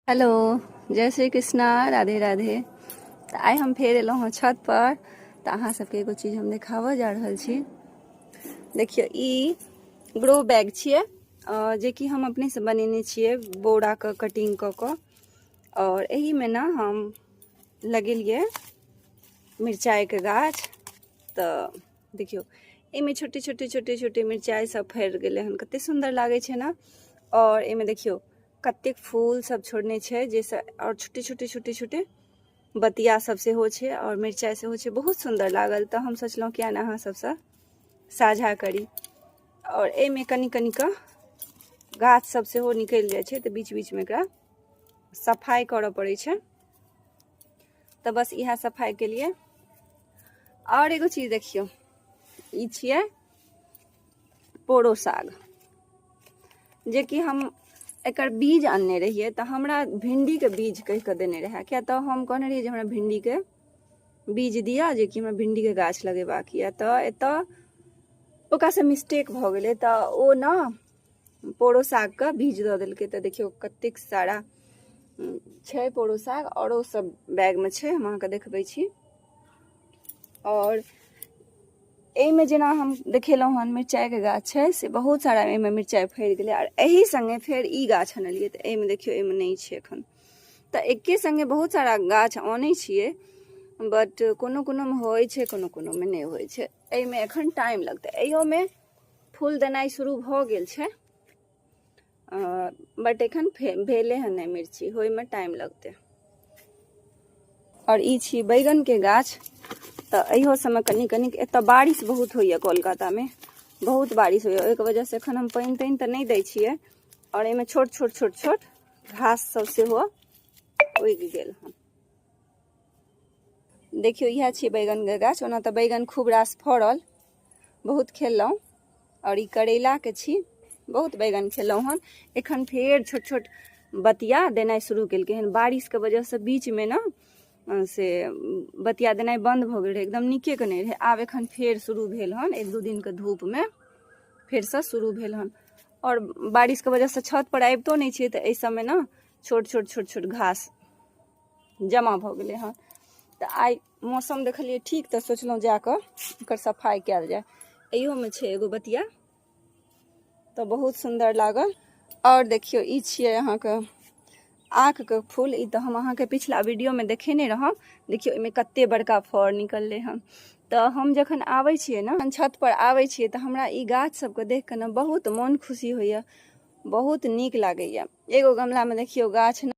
Hello, जय श्री कृष्णा, राधे राधे। तऽ आइ हम फेर एलहुँ हँ छत पर। तऽ अहाँ सबके एगो चीज हम देखाबऽ जा रहल छी। देखियौ, ई ग्रो बैग छियै, जेकि हम अपनेसँ बनेने छियै बोराके कटिंग कऽ कऽ। आओर एहिमे ने हम लगेलियै मिरचाइके गाछ। तऽ देखियौ, एहिमे छोटे छोटे छोटे छोटे मिरचाइ सब फड़ि गेलै हन, कते सुन्दर लागै छै ने। आओर एहिमे देखियौ कतेक फूल सब छोड़ने छै, जाहिसँ आओर छोटे छोटे छोटे छोटे बतिया सब सेहो छै आओर मिरचाइ सेहो छै। बहुत सुन्दर लागल, तऽ हम सोचलहुँ किया ने अहाँ सबसँ साझा करी। आओर एहिमे कनि कनि कऽ गाछ सब सेहो निकलि जाइ छै, तऽ बीच बीचमे एकरा सफाइ करऽ पड़ै छै। तऽ बस इएह सफाइ केलियै। आओर एगो चीज देखियौ, ई छियै पोरो साग, जेकि हम एकर बीज अनने रहियै। तऽ हमरा भिंडीके बीज कहि कऽ देने रहए, किया तऽ हम कहने रहियै जे हमरा भिंडीके बीज दिअ, जेकि हमरा भिंडीके गाछ लगेबाक यऽ। तऽ एतऽ ओकरासँ मिस्टेक भऽ गेलै, तऽ ओ ने पोरो सागके बीज दऽ देलकै। तऽ देखियौ, कतेक सारा छै पोरो साग, औरो सब बैगमे छै, हम अहाँके देखबै छी। आओर एहिमे जेना हम देखेलहुँ हन मिरचाइके गाछ छै, से बहुत सारा एहिमे मिरचाइ फड़ि गेलै। आर एहि सङ्गे फेर ई गाछ अनलियै, तऽ एहिमे देखियौ, एहिमे नहि छै एखन। तऽ एके सङ्गे बहुत सारा गाछ अनै छियै, बट कोनो कोनोमे होइ छै, कोनो कोनोमे नहि होइ छै। एहिमे एखन टाइम लगतै। एहियोमे फूल देनाइ शुरू भऽ गेल छै, बट एखन भेलै हन नहि, मिर्ची होइमे टाइम लगतै। आओर ई छी बैगनके गाछ। तऽ इहो सबमे कनि कनि, एतऽ बारिश बहुत होइए, कोलकातामे बहुत बारिश होइए, ओहिके वजहसँ एखन हम पानि तानि तऽ नहि दै छियै। आओर एहिमे छोट छोट छोट छोट घास सब सेहो उगि गेल हन। देखियौ, इएह छियै बैगनके गाछ। ओना तऽ बैगन खूब रास फड़ल, बहुत खेलहुँ। आओर ई करैलाके छी, बहुत बैगन खेलहुँ हन। एखन फेर छोट छोट बतिया देनाइ शुरू केलकै हन। बारिशके वजहसँ बीचमे ने से बतिया देनाइ बन्द भऽ गेल रहै, एकदम नीकेके नहि रहै। आब एखन फेर शुरू भेल हन, एक दू दिनके धूपमे फेरसँ शुरू भेल हन। आओर बारिशके वजहसँ छत पर आबितो नहि छियै, तऽ एहि सबमे ने छोट छोट छोट छोट घास जमा भऽ गेलै हन। तऽ आइ मौसम देखलियै ठीक, तऽ सोचलहुँ जाकऽ एकर सफाइ कयल जाय। एहियोमे छै एगो बतिया, तऽ बहुत सुन्दर लागल। आओर देखियौ, ई छियै अहाँके आकके फूल। ई तऽ हम अहाँके पिछला वीडियोमे देखेने रहौं। देखियौ, एहिमे कते बड़का फड़ निकललै हन। तऽ हम जखन आबै छियै ने, छत पर आबै छियै, तऽ हमरा ई गाछ सबके देख कऽ ने बहुत मोन खुशी होइए, बहुत नीक लागैए। एगो गमलामे देखियौ गाछ।